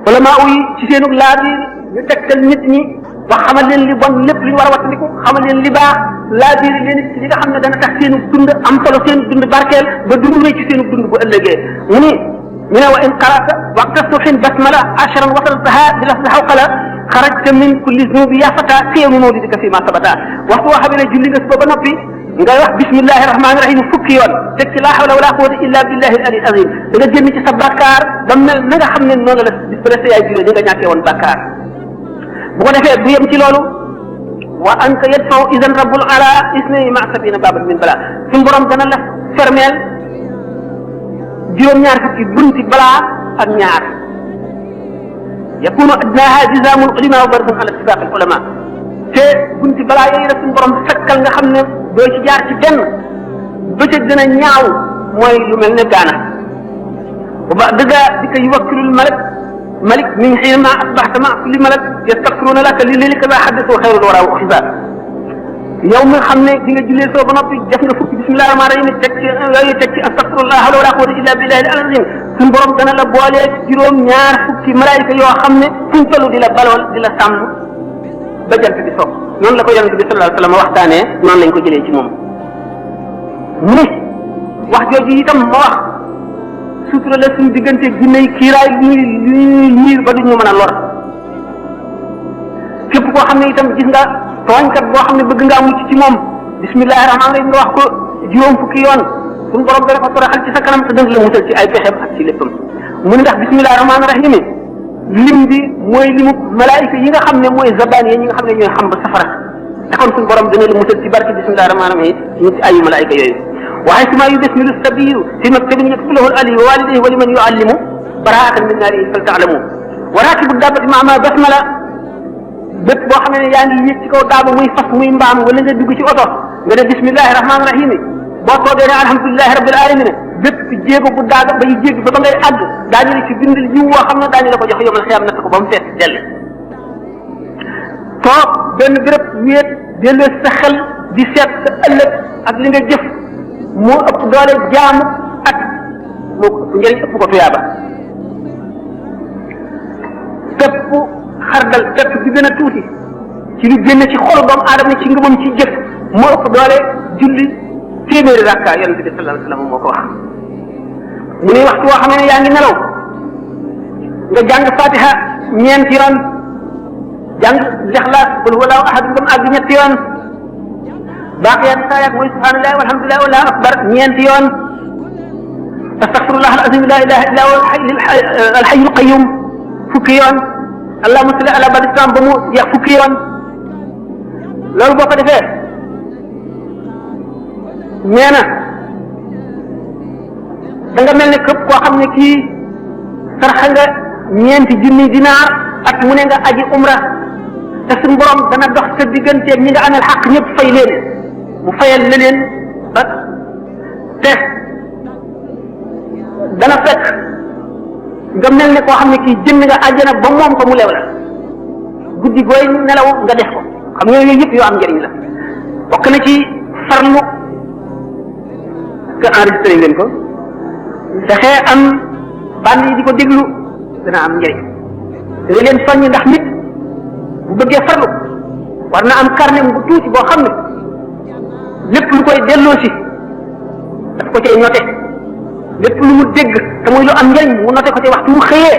ulama yi ci seenu laabiir ñu tegtal nit ñi wax xamal leen li bon lépp li ñu war a wattandiku xamal leen li baax laabiir leen ci li nga xam ne dana tax seenu dund am solo seenu dund barkeel ba dund wéy ci seenu dund bu ëllëgee mu ni ñu ne wa in qara'ta waqta subhin basmala ashran wasaltaha bi lafzi hawqala xarajta min kulli zunubi ya fata fi yawmi mawlidika fi ma sabata waxtu woo xam ne julli nga suba ba noppi ngay wax bismillahi rahmaani rahim fukki yoon teg ci laa hawla wala quwwata illa billahi al ali azim da nga génn ci sa bakkaar ba mel na nga xam ne noonu la bis ba la sa yaay juree di nga ñàkkee woon bakkaar bu ko defee du yem ci loolu wa anta yadfau idan rabbul ala isnayni ma sabina baban min bala suñu borom dana la fermeel juróom-ñaar fukki bunti balaa ak ñaar yakunu adnaha jizamul ulama wa bardan ala ittifaq al ulama te bunti balaa yooyu la suñu borom fekkal nga xam ne doo ci jaar ci benn ba ca gën a ñaaw mooy lu mel ne gaana bu ba dëgga di ko yuwakkilul malik min xiina ma asbaxta ma kulli malak yastaxfiruuna laka li lilika la xaddisu xayrul wara wa xisaar yow mi xam ne di nga jullee soo ba noppi def nga fukki bismillahi rahmaani rahim teg ci yooyu teg ci astaxfirullah hawla wala quwwata illa billahi al azim suñu borom dana la boolee juróom ñaar fukki malaayika yoo xam ne fuñ tollu di la balool di la sàmm ba jant bi soog noonu la ko yonente bi sallallahu alayhi wa sallam waxtaanee noonu lañ ko jëlee ci moom mu ne wax jooju itam ma wax sutura la suñu diggante ginnay kiiraay ñuy liir ba duñu mën a lor képp koo xam ne itam gis nga tooñkat boo xam ne bëgg ngaa mucc ci moom bismillahi rahmaani rahim nga wax ko juróom fukki yoon suñu borom dana ko toroxal ci sa kanam te danga la musal ci ay pexem ak ci léppam mu ne ndax bismillahi rahmaani rahim lim bi mooy limu malaayika yi nga xam ne mooy zabaan yi ñi nga xam ne ñooy xam ba safara te kon suñu borom dana la musal ci barke bismillahi rahmaani rahim ñu ci ayu malaayika yooyu waaye suma yu bismilu sabiyu fi maktabin yaktubuhu al ali wa walidayhi wa liman yuallimu baraatan min naari fal taalamu wa raakibu daabati maa ma basmala bépp boo xam ne yaa ngi yéeg ci kaw daaba muy fas muy mbaam wala nga dugg ci oto nga ne bismillahi rahmaani rahim boo toogee ne alhamdulilahi rabbil alamin bépp jéego bu daaga bay jéeg ba ngay àgg daañu la ci bindal jiw woo xam ne daañu la ko jox yomal xiyam natt ko ba mu fees dell toog benn béréb wéet delloo sa xel di seet sa ëllëg ak li nga jëf moo ëpp doole jaamu ak moo ko ëpp njëriñ ëpp ko tuyaaba képp xardal képp bi gën a tuuti ci lu génn ci xolu doomu aadama ci ngëmam ci jëf moo ëpp doole julli téeméeri rakka yonent bi sallallahu alayhi wa sallam moo ko wax mu ne waxtu woo xam ne yaa ngi nelaw nga jàng fatiha ñeenti yoon jàng lixlaas qul huwallahu ahad ba mu àgg ñetti yoon baaqiyaat saayaat mooy subhanallahi walhamdulillah wallahu akbar ñeenti yoon astaghfirullah alazim la ilaha illa huwa alhayyul qayyum fukki yoon allahumma salli ala badi islam ba mu jeex fukki yoon loolu boo ko defee nee na da nga mel ne képp koo xam ne kii sarxa nga ñeenti junni dinaar at mu ne nga aji umra te suñu borom dana dox sa digganteeg ñi nga amel xaq ñëpp fay leen mu fayal la leen ba te dana fekk nga mel ne koo xam ne kii jënd nga àjjana ba moom ko mu lew la guddi gooy nelaw nga def ko xam nga yooyu yëpp yoo am njëriñ la bokk na ci farlu que enregistré ngeen ko fexee am bànn yi di ko déglu dana am njëriñ da leen soññ ndax nit bu bëggee farlu war na am carnet bu tuuti boo xam ne lépp lu koy delloo si daf ko cay noté lépp lu mu dégg te muy lu am njëriñ mu noté ko ci waxtu mu xëyee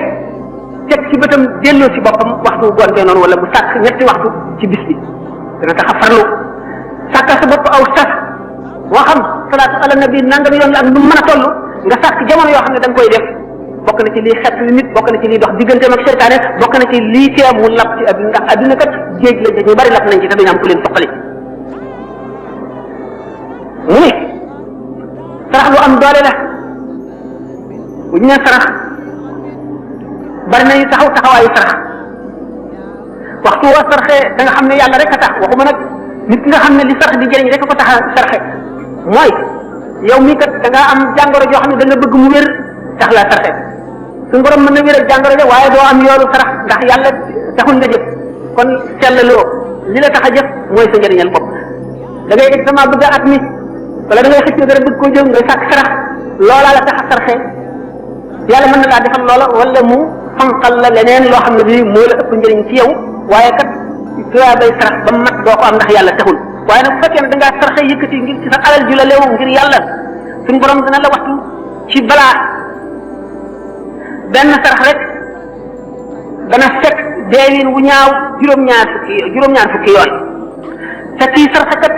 teg ci bëtam delloo si boppam waxtu bu gontee noonu wala bu sàkk ñetti waxtu ci bis bi dana tax a farlu sàkkal sa bopp aw sas moo xam salaatu ala nabi nangam yoon la ak nu mën a toll nga sàkk jamono yoo xam ne da nga koy def bokk na ci lii xet li nit bokk na ci lii dox digganteem ak seytaane bokk na ci lii tee mu lapp ci adduna ndax adduna kat géej la ñu bari lapp nañ ci te duñu am ku leen soqali mu ne sarax lu am doole la bu ñu nee sarax bari nañu taxaw taxawaayu sarax waxtu woo saraxee da nga xam ne yàlla rek a tax waxuma nag nit nga xam ne li sarax di jëriñ rek a ko tax a saraxe mooy yow mii kat da ngaa am jàngoro joo xam ne da nga bëgg mu wér tax laa saraxe suñu borom mën na wéral jàngoro ja waaye doo am yoolu sarax ndax yàlla taxul nga jëf kon sellaloo li la tax a jëf mooy sa njëriñal bopp da ngay examen bëgg a at mi wala da ngay xëccoo dara bëgg koo jëw ngay sàkk sarax loolaa la tax a saraxe yàlla mën na laa defal loola wala mu fanqal la leneen loo xam ne bii moo la ëpp njëriñ ci yow waaye kat tuyaa bay sarax ba mat doo ko am ndax yàlla taxul waaye nag bu fekkee ne da ngaa saraxe yëkkati ngir ci sa alal ju la leew ngir yàlla suñu borom dina la waxtu ci balaa benn sarax rek dana fekk deewin wu ñaaw juróom-ñaar fukki yoon te kii saraxekat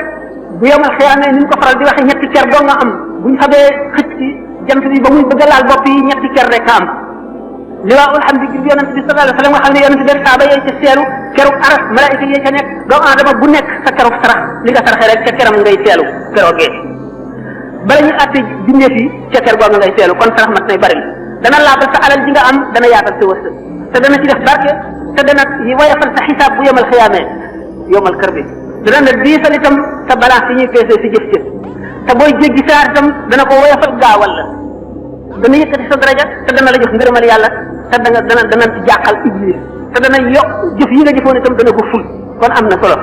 bu yemal xiyaamee ni ñu ko faral di waxe ñetti cer doo nga am buñ xamee xëcc ci jant bi ba muy bëgg a laal bopp yi ñetti cer rek a am liwaa'ul hamdi gi yonent bi sallallahu alayhi wa sallam nga xam ne yonent bi saaba yee ca seelu keruk aras malaayika yee ca nekk doomu aadama bu nekk sa keruk sarax li nga saraxee rek ca keram ngay seelu keroogee bala ñu àtte bindeef yi ca ker googu ngay seelu kon sarax mat nay bari dana laabal sa alal ji nga am dana yaatal sa wërsëg te dana ci def barke te dana wayafal sa xisaab bu yemal xiyaamee yomal kër bi dana la diisal itam sa balance yi ñuy peesee si jëf-jëf te booy jéggi saar itam dana ko woyofal gaawal la dana yëkkati sa daraja te dana la jox ngërëmal yàlla te dana ci jàqal iblis te dana yokk jëf yi nga jëfoon itam dana ko ful kon am na solo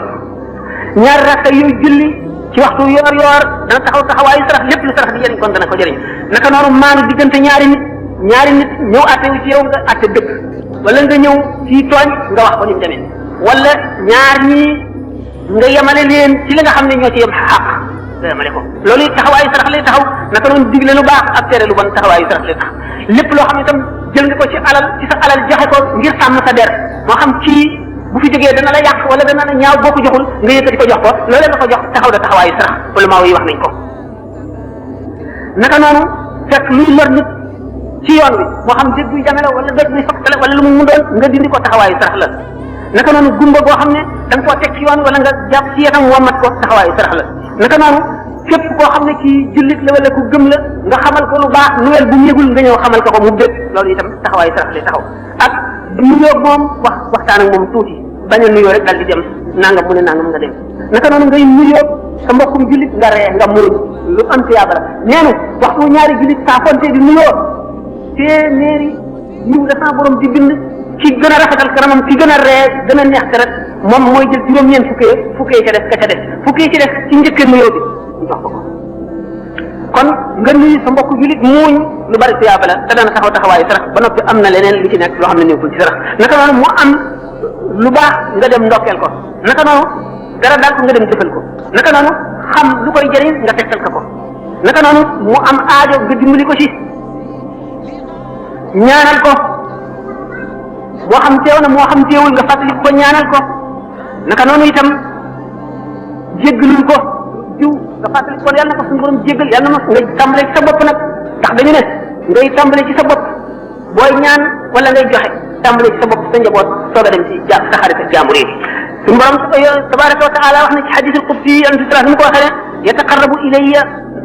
ñaari rakka yooyu julli ci waxtu yoor dana taxaw taxawaayu sarax lépp lu sarax di jëriñ kon dana ko jëriñ naka noonu maanu diggante ñaari nit ñëw àtte wu ci yow nga àtte dëgg wala nga ñëw ci tooñ nga wax ko ni mu demee wala ñaar ñii nga yemale leen ci li nga xam ne ñoo ci yem xaq nga yemale ko loolu it taxawaayu sarax lay taxaw naka noonu digle lu baax ak tere lu bon taxawaayu sarax lay taxaw lépp loo xam ne itam jël nga ko ci sa alal joxe ko ngir sàmm sa der moo xam ci bu fi jógee dana la yàq wala dana la ñaaw boo ko joxul nga yëkkati ko jox ko loolee nga ko jox taxaw da taxawaayu sarax ulama yi wax nañ ko naka noonu fekk luy lor nit ci yoon wi moo xam dégg buy jame la wala doj buy fakkale wala lu mu doon nga dindi ko taxawaayu sarax la naka noonu gumba boo xam ne da nga koo teg ci yoon wala nga jàpp ci yetam womat ko taxawaayu sarax la naka noonu képp koo xam ne kii jullit la wala ku gëm la nga xamal ko lu baax nuwel bu mu yëgul nga ñëw xamal ko ko mu dégg loolu itam taxawaayu sarax lay taxaw ak nuyoo moom waxtaan ak moom tuuti bañ a nuyoo rek dal di dem nangam mu ne nangam nga dem naka noonu ngay nuyoo sa mbokkum jullit nga ree nga muruñ lu am tiyaaba la neenu waxtu ñaari jullit saa fonte di nuyoo téeméeri yiw la sa borom di bind ci gën a rafetal kanamam ci gën a ree gën a neex rek moom mooy jël juróom-ñeent fukkee ca def ka ca def fukkee ci def ci njëkkee nuyoo bi ñu jox ko kon nga nuyu sa mbokk julit muuñ lu bari tuyaaba la te dana taxaw taxawaayu sarax ba noppi am na leneen lu ci nekk loo xam ne nekkul ci sarax naka noonu mu am lu baax nga dem ndokkeel ko naka noonu dara daal ko nga dem jëfal ko naka noonu xam lu koy jëriñ nga tegtal ko naka noonu mu am aajo nga dimbali ko ci ñaanal ko moo xam teew na moo xam teewul nga fàttali ko ñaanal ko naka noonu itam jéggalul ko jiw nga fàttali ko yàlla na ko suñu borom jéggal yàlla na ma ngay tàmbale ci sa bopp nag ndax dañu ne ngay tàmbale ci sa bopp booy ñaan wala ngay joxe tàmbale ci sa bopp sa njaboot soog a dem ci sa xarit ak jaambur yi suñu borom tabaraka wa taala wax na ci xadis al qudsi anti sala ni mu ko waxee ne yataqarrabu ilayya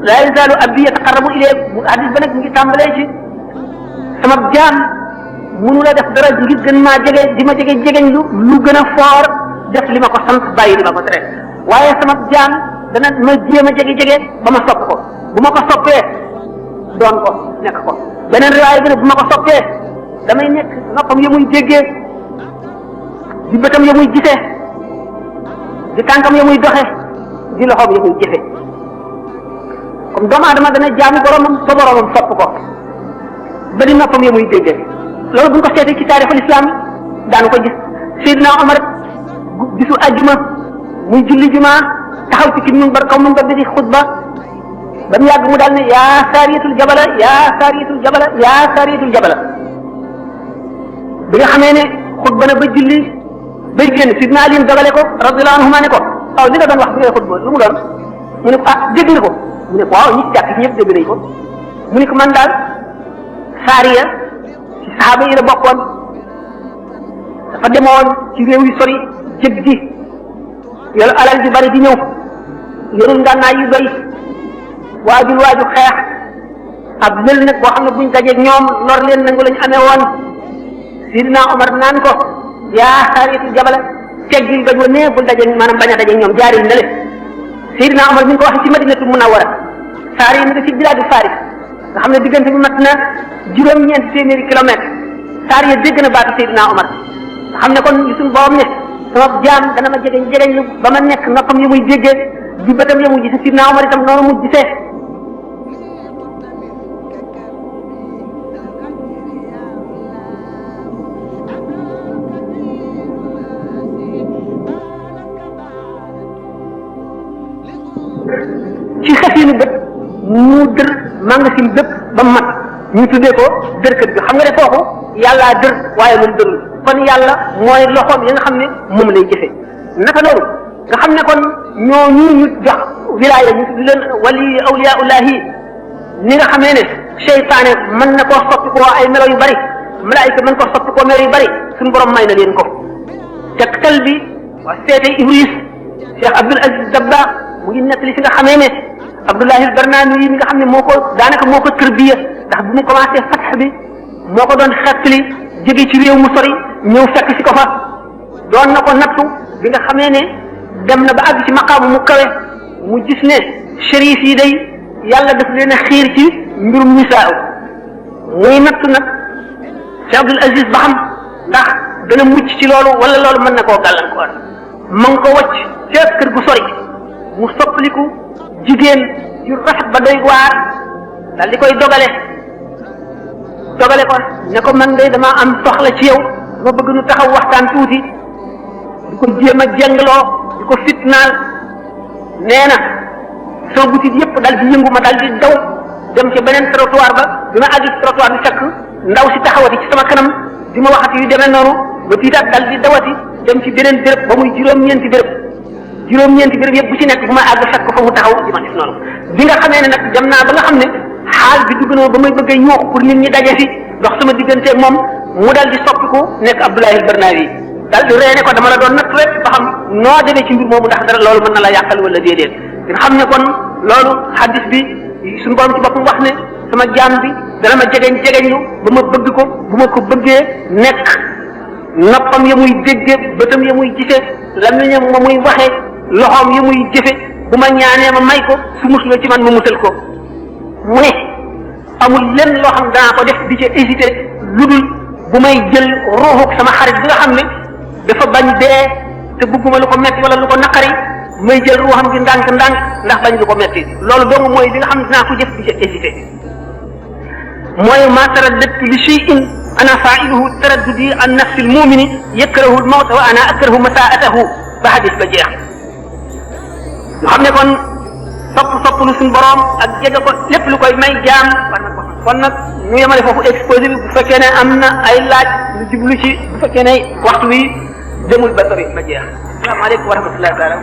la yazalu abdi yataqarrabu ilayya xadis ba nag mu ngi tàmbalee ci sama jaam mënu la def dara ngir gën maa jege di ma jegeñ lu gën a foor def li ma ko sant bàyyi li ma ko tere waaye sama jaam dana ma jéem a jege ba ma sopp ko bu ma ko soppee doon ko nekk ko beneen riwaaya bi ne bu ma ko soppee damay nekk noppam ya muy déggee di bëtam ya muy gisee di tànkam ya muy doxe di loxoom ya muy jëfe comme doomu aadama dana jaamu boromam ba boromam sopp ko ba di noppam ya muy déggee loolu bu ñu ko seetee ci taarixul islam daanu ko gis Seydina Omar bisu àjjuma muy julli juma taxaw ci kii minbar kaw minbar bi di xutba ba mu yàgg mu daal ne yaa saariyatul jabala yaa saariyatul jabala yaa saariyatul jabala bi nga xamee ne xutba na ba julli bay génn Sidna Ali dogale ko radiyallahu anhuma ne ko waaw li nga doon wax bi ngay xutba lu mu doon mu ne ko ah dégg nga ko mu ne ko waaw ñi ci jàkk ci ñëpp dégg nañ ko mu ne ko man daal saariya ci saxaaba yi la bokkoon dafa demoon ci réew yu sori jéggi yor alal ju bari di ñëw yorul ngànnaay yu doy waaju xeex ab lël nag boo xam ne buñ dajeeg ñoom lor leen nangu lañu amee woon Sidina Omar naan ko yaa saariyatul jabala teggil ba ñu ne bul dajeeg maanaam bañ a dajeeg ñoom jaaril na leen Sidina Omar mi ngi ko wax ci Madinatu Munawwara saari mi ngi ci bilaadu Faris nga xam ne diggante bi mat na juróom-ñeenti téeméeri kilomètre saari ya dégg na baatu Sidina Omar nga xam ne kon suñu borom ne sama jaam dana ma jegeñ lu ba ma nekk noppam yi muy déggee di bëtam yi muy gisee Sidina Omar itam noonu mu gisee seeni bët mu dër magasin bépp ba mat ñu tuddee ko dërkët bi xam nga ne foofu yàllaa dër waaye moom dërul kon yàlla mooy loxoom yi nga xam ne moom lay jëfe naka noonu nga xam ne kon ñoo ñu jox wilaaya ñu tudd leen wali awliyaullahi ni nga xamee ne seytaane mën na koo soppi koo ay melo yu bari malaayika mën koo soppi koo melo yu bari suñu borom may na leen ko tegtal bi waa seete Ibris Cheikh Abdul Aziz Dabakh mu ngi nettali fi nga xamee ne Abdullahi al-Barnaami yi mi nga xam ne moo ko daanaka moo ko tërbiya ndax bu mu commencé fatx bi moo ko doon xettali jóge ci réew mu sori ñëw fekk si ko fa doon na ko nattu bi nga xamee ne dem na ba àgg ci maqaamu mu kawe mu gis ne shérif yi day yàlla daf leen a xiir ci mbirum nisaa muy nattu nag Cheikh Abdul Aziz ba xam ndax dana mucc ci loolu wala loolu mën na koo gàllankoor ma ngi ko wacc ca kër gu sori mu soppaliku jigéen yu rafet ba doy waar daal di koy dogale ko ne ko man de damaa am soxla ci yow dama bëgg nu taxaw waxtaan tuuti di ko jéem a jengloo di ko fitnaal nee na soo butit yëpp daal di yëngu ma daal di daw dem ca beneen trottoir ba bi ma àgg ci trottoir bi fekk ndaw si taxawati ci sama kanam di ma waxati yu demee noonu ba tiitaat daal di dawati dem ci beneen béréb ba muy juróom-ñeenti béréb yëpp bu ci nekk bu ma àgg fekk fa mu taxaw di ma def noonu bi nga xamee ne nag dem naa ba nga xam ne xaal bi dugg na ba may bëgg a yuux pour nit ñi daje fi dox sama digganteeg moom mu dal di soppiku nekk Abdullahi al-Barnawi dal di reene ko dama la doon natt rek ba xam noo demee ci mbir moomu ndax dara loolu mën na la yàqal wala déedéet nga xam ne kon loolu hadis bi suñu borom ci boppam wax ne sama jaam bi dana ma jegeñlu ba ma bëgg ko bu ma ko bëggee nekk noppam ya muy dégge bëtam ya muy gise lamiñam ma muy waxe loxoom ya muy jëfe bu ma ñaanee ma may ko su musloo ci man ma musal ko mu ne amul lenn loo xam danaa ko def di ci hésité lu dul bu may jël ruuxuk sama xarit bi nga xam ne dafa bañ dee te bëgguma lu ko metti wala lu ko naqari may jël ruuxam gi ndànk ndax bañ lu ko metti loolu dong mooy li nga xam ne dinaa ko jëf di ci hésité mooy ma taraddadtu li shay'in ana fa'iluhu taraddudi an nafsi al-mu'mini yakrahu al-mawta wa ana akrahu masaa'atahu ba hadis ba jeex ñu xam ne kon sopp lu suñu borom ak jege ko lépp lu koy may jaam war na ko kon nag ñu yemale foofu exposé bi bu fekkee ne am na ay laaj lu jublu ci bu fekkee ne waxtu wi demul ba sori ba jeex asalaamaaleykum wa rahmatullahi taala